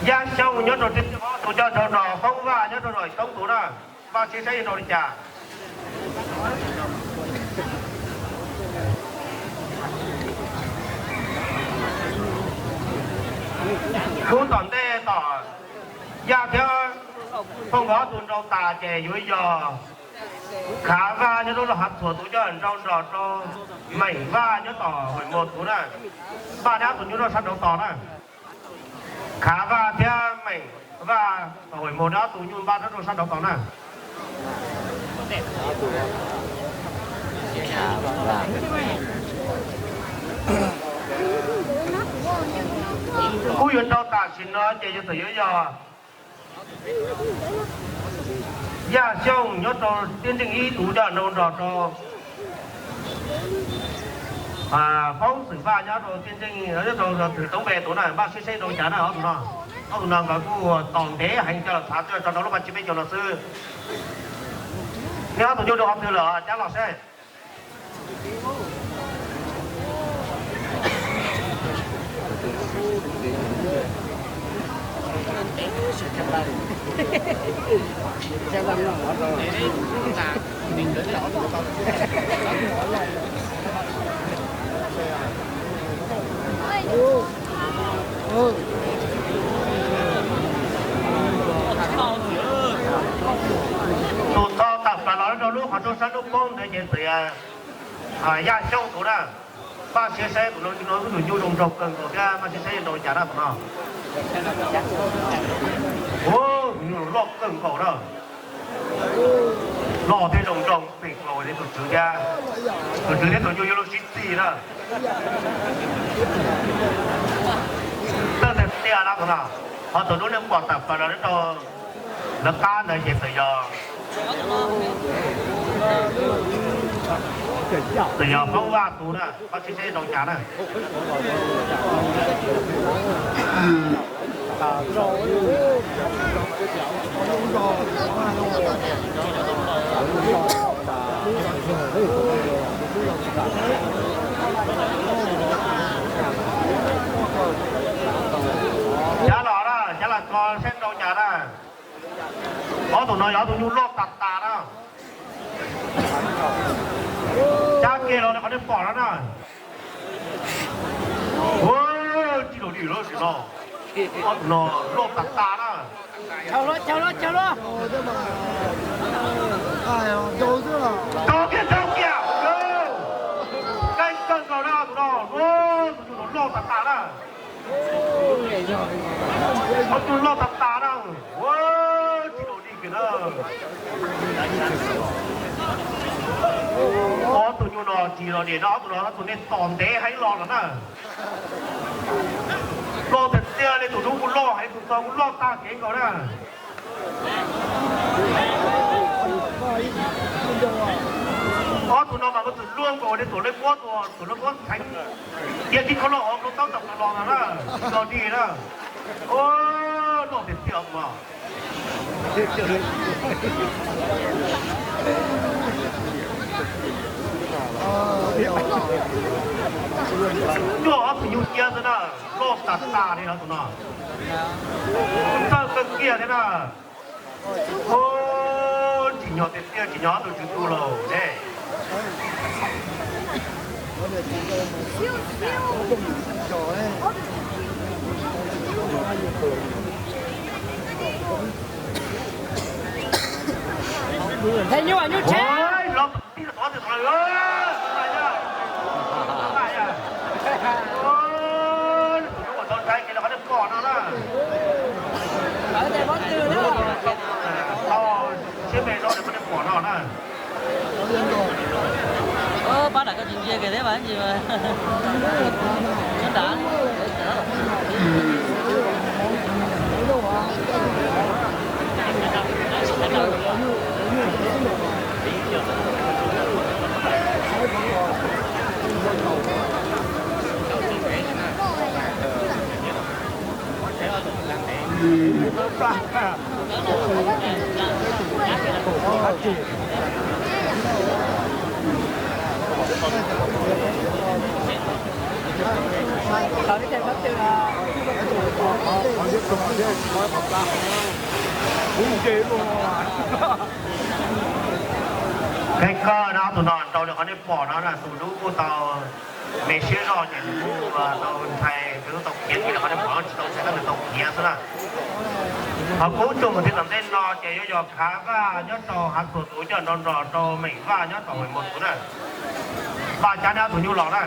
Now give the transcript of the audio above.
Yaj Xyooj nyob rau Tiaj Ntswg Ib tus coj nraug nrog Hmoob Vaj nyob rau Nom Xyoob tus na, Vaj siab saib zoo li cas. Lub tom ntej tom Yaj thiab Fooj nkawd ob tug nrau tas ces yuav yog Khav Vaj nyob lub Laj Hav Txhuam tus coj nraug nrog rau Meem Vaj nyob tom Huaim Muas tus na. Npaj neb ob tug nyuj rau sab nraud tos na. Khav Vaj thiab Meem Vaj tom Huaim Muas neb ob tug nyuj npaj rau sab nraud tos na. Kuj yuav nrau tam sim no ces yuav txawm yuav yog Yaj Xyooj nyob rau Tiaj Ntswg Ib tus coj nraug nrog rau Foob Xwm Vaj nyob rau Tiaj Ntswg, nyob rau Txwm Toob Npe tus na, npaj siab saib zoo cas na ob tug no. Ob tug no nkawd kuj tos ntev heev coj los txhav tuaj tso rau lub paj tsib peb caug no xwb. Neb ob tug nyuj rau qhov twg lawm cab los seb. Tus txog tawm plaws los rau lub qhov rooj sab hnub poob ntawd ces txawm yog Yaj Xyooj tus na. Npaj siab saib tus no, tus no tus nyuj zoo nraug kawg nkaus thiab, npaj siab saib zoo li cas na tus no. Tus nyuj loj kawg nkaus na. Loj thiab zoo nraug pem nkaus li tus tswv thiab. Tus tswv thiab tus nyuj yuav luag sib txig na. Tawj tiag tiag na tus no. Qhov tus dub nej pom tawm plaws los rau lawv qab ntawd ces txawm yog, txawm yog Hmoob Vaj tus na, npaj siab saib zoo cas na. Cab los na, cab los tso saib zoo cas na. Ob tug no yog ob tug nyuj loj tas tas na. Cab kiag los qhov nej pom no na. Ua, tsis tau dim lawm sim no. Ob tug no loj tas tas na. Rau kiag, rau kiag. Keej kawg nkaus na tus no. Tus nyuj no loj tas tas na. Ob tug loj tas tas na. Ua, tsis tau dim kiag na. Ob tug nyuj no tsis tau dim na, ob tug no ob tug nej tos ntev heev los lawm na. Loj tiag tiag li, tus dub kuj loj heev, tus txog kuj loj tag kev nkaus na. Ob tug no mas kuj txwm luaj nkaus li tus lej muab, tus lej muab txheev tiag tib khau loj hauv hluav taub tawm plaws los no na, tsis tau dim na. Ua, loj tiag tiag os. Nyuaj ob tug nyuj cia xwb na, loj tas tas li no tus no. Txawj kawg kiag thiab na. Tsim nyog tiag tiag, tsim nyog ob tug tswv tu lawm ne. Nyuaj, nyuaj tshaj. Siab me no pab nram koj tsis ntsia kiag thiab mas tsis nyob nrad. Koj no ob tug no rau li qhov nej pom no na, tus dub kuj tau me siab zog ces nws kuj tau ntshai, nws tau khiav li qhov nej pom no, tsis tau ntshai tab nws tau khiav xwb na. Ho kuv tug mus thiab tom ntej no ces yuav yog khav vaj nyob rau Hav Txuas tus coj nrov nrog rau Meem Vaj nyob tom Meem Maus tus na. Vaj cab neb ob tug nyuj los na.